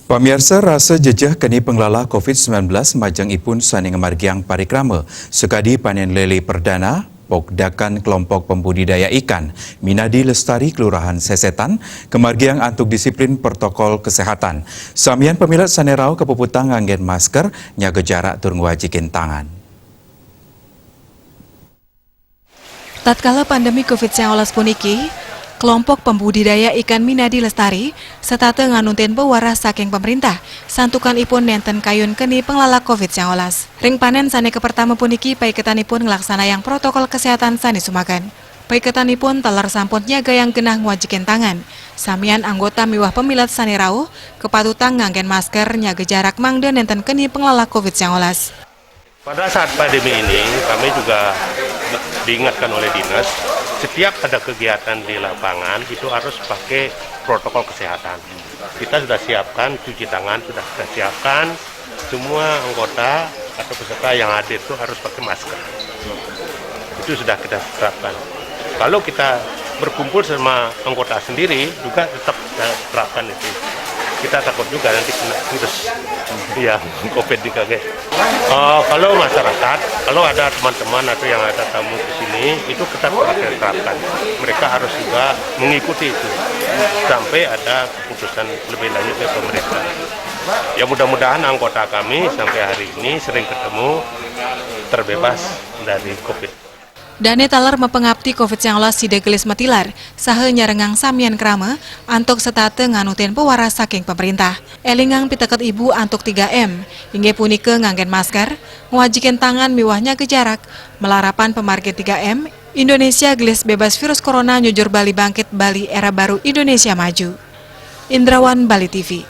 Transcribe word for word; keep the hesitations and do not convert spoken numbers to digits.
Pamiarsa, rasa jejeh keni pengelala covid sembilan belas majeng ipun sane ngamargiang parikrama, sakadi panen lele perdana, pokdakan kelompok pembudidaya ikan, minadi Lestari Kelurahan Sesetan, kamargiang antuk disiplin protokol kesehatan. Samian pamilet sane rauh kapuputang nganggen masker, nyaga jarak tur ngwajikin tangan. Tatkala pandemi covid sembilan belas puniki, kelompok pembudidaya ikan minadi Lestari setata nganuntin pewarah saking pemerintah, santukan ipun nenten kayun keni pengelala covid sembilan belas. Ring panen sane kapertama puniki paiketanipun nglaksanayang protokol kesehatan sane sumaken. Paiketanipun taler sampun nyagayang genah ngwajikin tangan. Samian anggota miwah pamilet sane rauh, kapatutang nganggen masker, nyaga jarak mangda nenten keni pengelala covid sembilan belas. Pada saat pandemi ini, kami juga diingatkan oleh dinas, setiap ada kegiatan di lapangan itu harus pakai protokol kesehatan. Kita sudah siapkan, cuci tangan sudah kita siapkan, semua anggota atau peserta yang hadir itu harus pakai masker. Itu sudah kita terapkan. Kalau kita berkumpul sama anggota sendiri juga tetap kita terapkan itu. Kita takut juga nanti kena virus yang covid di kage. Eh, kalau masyarakat, kalau ada teman-teman atau yang ada tamu ke sini, itu tetap kita terapkan. Mereka harus juga mengikuti itu sampai ada keputusan lebih lanjut dari pemerintah. Ya, mudah-mudahan anggota kami sampai hari ini sering ketemu, terbebas dari covid. Dane taler mapangapti covid sembilan belas sida gelis matilar, saha nyarengang samian krama antuk setata nganutin pewarah saking pemerintah. Elingang piteket ibu antuk tiga M, inggih punika nganggen masker, ngwajikin tangan miwah nyaga jarak, malarapan pamargi tiga M, Indonesia gelis bebas virus corona, nyujur Bali bangkit, Bali era baru, Indonesia maju. Indrawan, Bali T V.